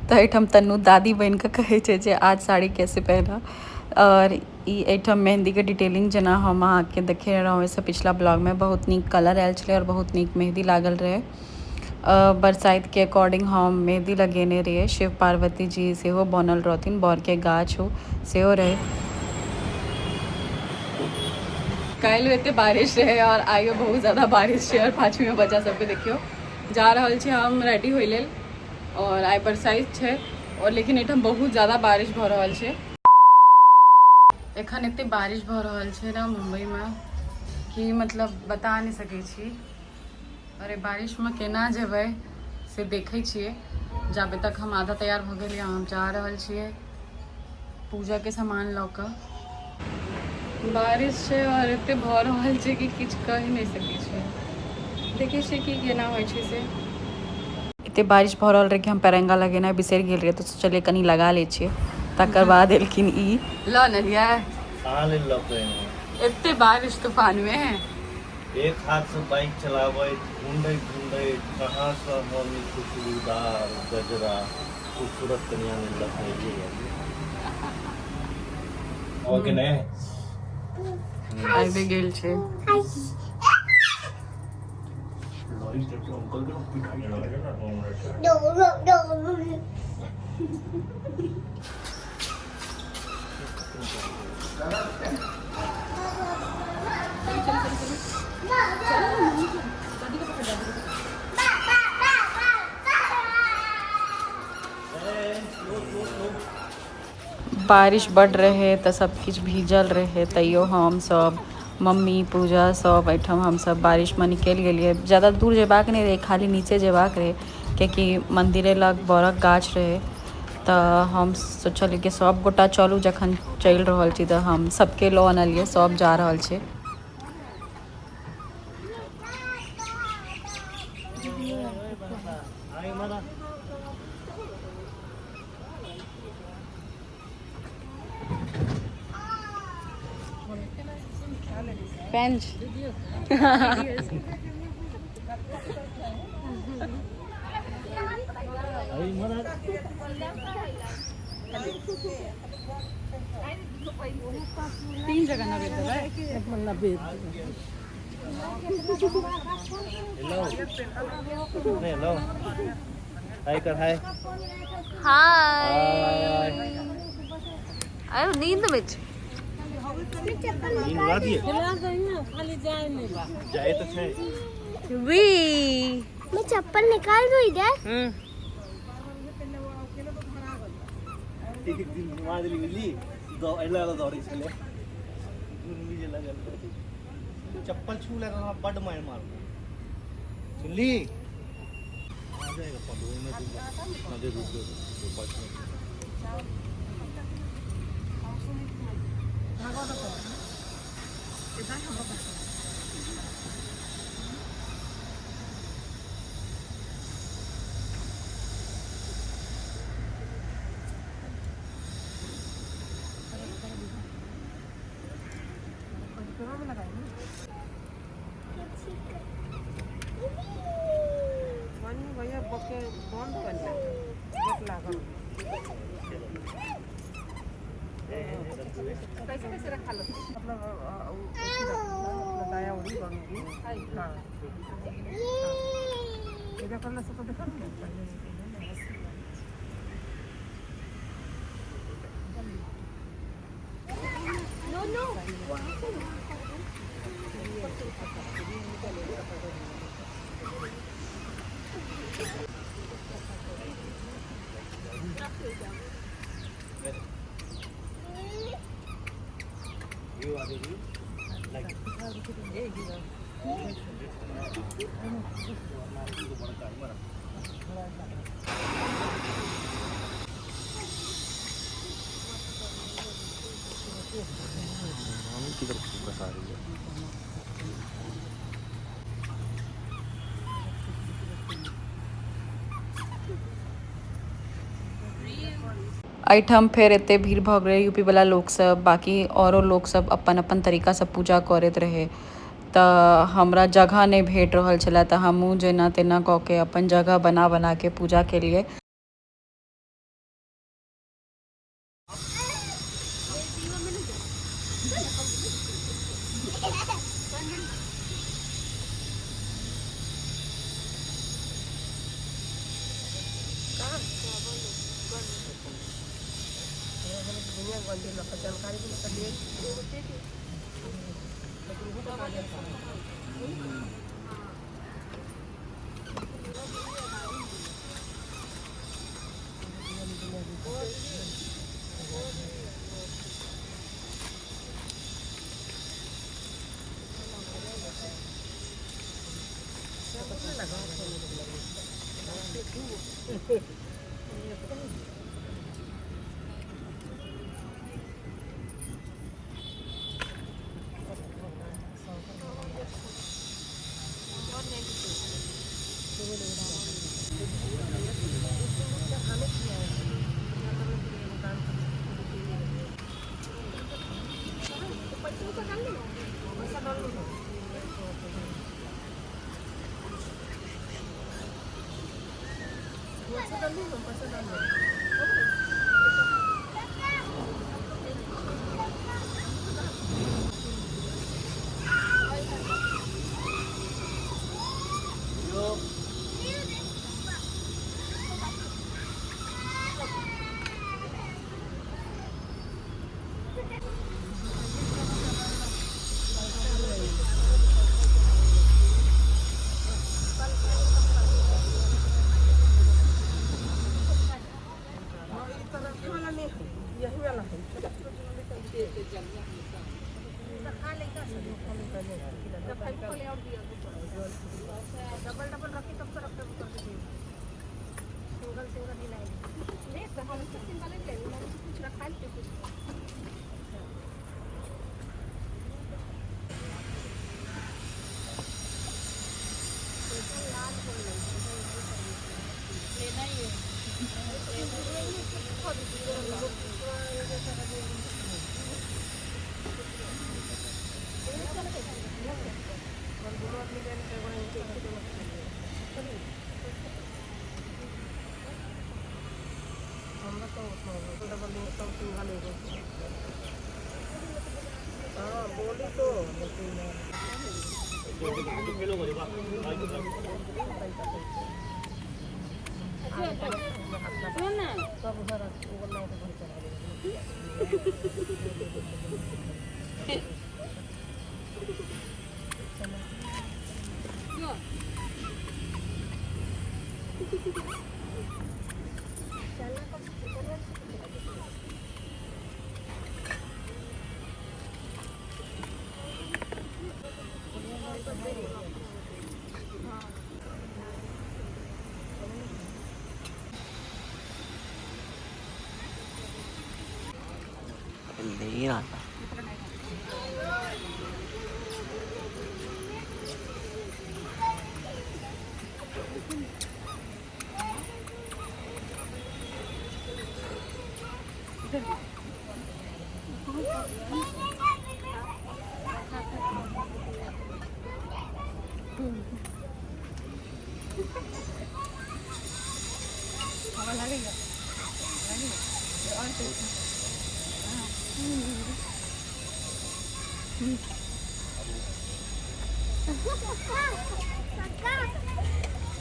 तऽ एहिठाम तन्नू दादी बनि कऽ कहै छै जे आज साड़ी कैसे पहना। आओर ई एहिठाम मेहन्दीके डिटेलिंग जेना हम अहाँके देखेने रहौँ एहिसँ पिछला ब्लॉगमे, बहुत नीक कलर आयल छलै आओर बहुत नीक मेहन्दी लागल रहै। बरसाइतके अकॉर्डिंग हम मेहन्दी लगेने रहियै। शिव पार्वती जी सेहो बनल रहथिन, बरके गाछ सेहो रहै। काल्हि एते बारिश रहै आओर आइयो बहुत ज्यादा बारिश छै। आओर पाछूमे बच्चा सबके देखियौ जा रहल छी हम रेडी होइ लेल। आओर आइ बरसाइत छै आओर लेकिन एहिठाम बहुत ज्यादा बारिश भऽ रहल छै। एखन एते बारिश भऽ रहल छै ने मुम्बईमे कि मतलब बता नहि सकै छी। अरे बारिशमे केना जेबै से देखै छियै। जाबे तक हम आधा तैयार भऽ गेलियै, हम जा रहल छियै पूजाके सामान लऽ कऽ। बारिश छै आओर एते भऽ रहल छै कि किछु कहि नहि सकै छियै। देखै छियै कि केना होइ छै से। एते बारिश भऽ रहल रहै कि हम पेरंगा लगेनाइ बिसरि गेल रहियै, तऽ सोचलियै कनि लगा लै छियै। तकर बाद एलखिन ई लऽ लेलियै। कहाँ लेल लऽ कऽ एलहुँ? एते बारिश तूफानमे एक हाथ से बाइक चलाबैत ढूंढैत ढूंढैत कहाँ से हम ई खुशबूदार गजरा खूबसूरत कनिया लेल लऽ कऽ एलियै। ओके ने आबि गेल छै। बारिश बड रहे तऽ सब किछु भीजल रहे, तैयो हम सब मम्मी पूजा सब एहिठाम हमसब बारिशमे निकलि गेलियै। ज्यादा दूर जेबाक नहि रहै, खाली नीचे जेबाक रहै, कियाकि मन्दिरे लग बड़क गाछ रहै। तऽ हम सोचलियै कि सब गोटा चलू, जखन चलि रहल छी तऽ हम सबके लऽ अनलियै, सब जा रहल छै। पेंच तीन जगह नवेद देबै। हेलो हेलो, हाय कर, हाय हाय। अरे नींद में नींद उड़ा दिए जाए तो छै। We मैं चप्पल निकाल दूं इधर। एक दिन घुमा देली बुझली, अइला दौड़ै छलै घुरमी जे लगल चप्पल छू ले हमरा बड्ड मारि मारबो, सुनली? आ जाएगा 15 मिनट, रुक जा, रुक जा, 5 मिनट। नो नो। मामी किधर फोकस आ रही है? एहिठाम फेर एते भीड़ भऽ गेलै, यूपी वाला लोकसब, बाकी औरो लोकसब अपन अपन तरीकासँ पूजा करैत रहै, तऽ हमरा जगह नहि भेट रहल छलै, तऽ हमहूँ जेना तेना कऽ के अपन जगह बना बना के पूजा केलियै। नहीं आता। काका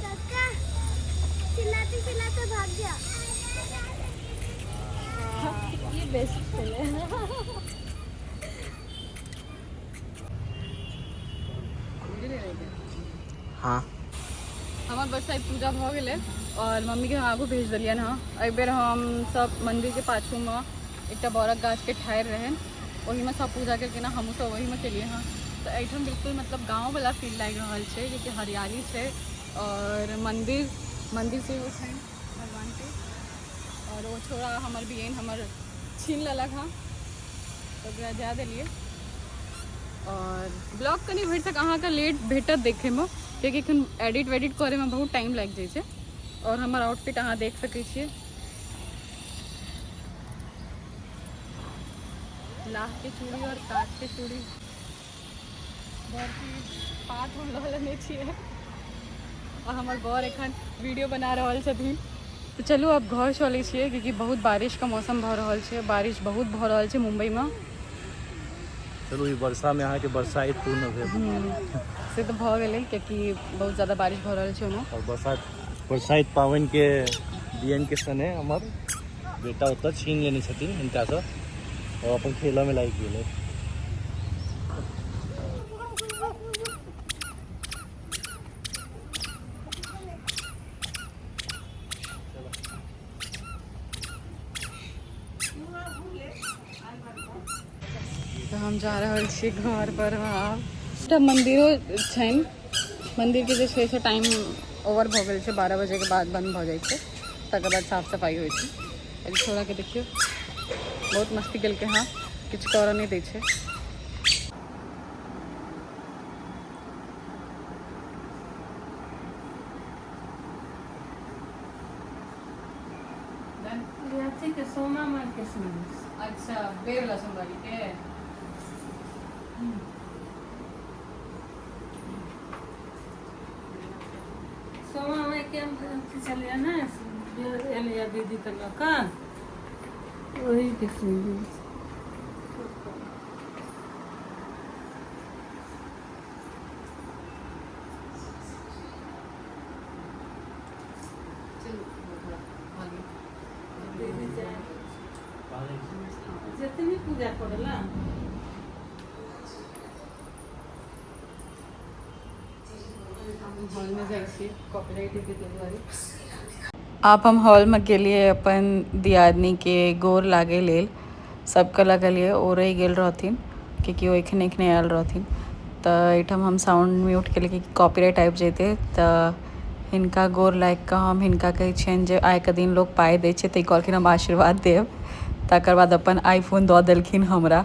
काका चिल्लाते चिल्लाते भाग गया। ये बेस्ट है। हाँ हमर बरसाइत पूजा भऽ गेलै और मम्मी के हम आगू भेज देलियनि हँ। एहि बेर हम सब मंदिर के पाछूमे एकटा बड़क गाछ के ठाढ़ि रहनि, ओहिमे सब पूजा केलखिन हँ, हमहूँ सब ओहिमे केलियै हँ। तऽ एहिठाम बिल्कुल मतलब गाँववला फील लागि रहल छै, जेकि हरियाली छै और मंदिर मंदिर सेहो छनि भगवानके। और ओ छोड़ा हमर बियन हमर छीन लेलक हँ, तऽ ओकरा जाय देलियै। और ब्लॉग कनि भरिसक अहाँके लेट भेटत देखैमे, कियाकि एखन एडिट वेडिट करैमे बहुत टाइम लागि जाइ छै। और हमर आउटफिट अहाँ देख सकै छियै, लाह के चूड़ी और काठ के चूड़ी, बरफी पात हम लऽ लेने छियै। और हमर बर एखन वीडियो बना रहल छथिन। तऽ चलू आब घर चलै छियै, क्योंकि बहुत बारिशके मौसम भऽ रहल छै, बारिश बहुत भऽ रहल छै मुम्बईमे। चलू ई वर्षा में अहाँके बरसाइत पूर्ण भेल से तऽ भऽ गेलै, कियाकि बहुत ज्यादा बारिश भऽ रहल छै ओना। और बरसाइत पाबनि के डीएन के सने हमर बेटा ओतऽ छीन लेने छथिन हिनकासँ आओर अपन खेलऽमे लागि गेलै। तऽ हम जा रहल छी घर पर। आब एकटा मन्दिरो छनि, मन्दिरके जे छै से टाइम ओवर भऽ गेल छै, 12 बजेके बाद बंद भऽ जाइ छै, तकर बाद साफ सफाइ होइ छै। एहि छोड़ाके देखियौ, बहुत मस्ती केलकै हँ, किछु करऽ नहि दै छै। अथी के सोमा माय के सुन। अच्छा, बेर वाला सोमवारी के। सोमा माय के अथी छलियै ने, एलियै दीदी के लऽ कऽ, ओही के सुन। दीदी जितनी पूजा करला। हॉलमे जाइ छी, कॉपीराइट हेतै ताहि दुआरे। आब हम हॉलमे गेलियै अपन दियादनीके गोर लागै लेल, सबके लगलियै, ओ रहि गेल रहथिन कियाकि ओ एखने एखने आयल रहथिन। तऽ एहिठाम हम साउंड म्यूट केलियै कि कॉपीराइट आबि जेतै। तऽ हिनका गोर लागि कऽ हम हिनका कहै छियनि जे आइके दिन लोक पाइ दै छै, तऽ ई कहलखिन हम आशीर्वाद देब। तकर बाद अपन आईफोन दऽ देलखिन हमरा।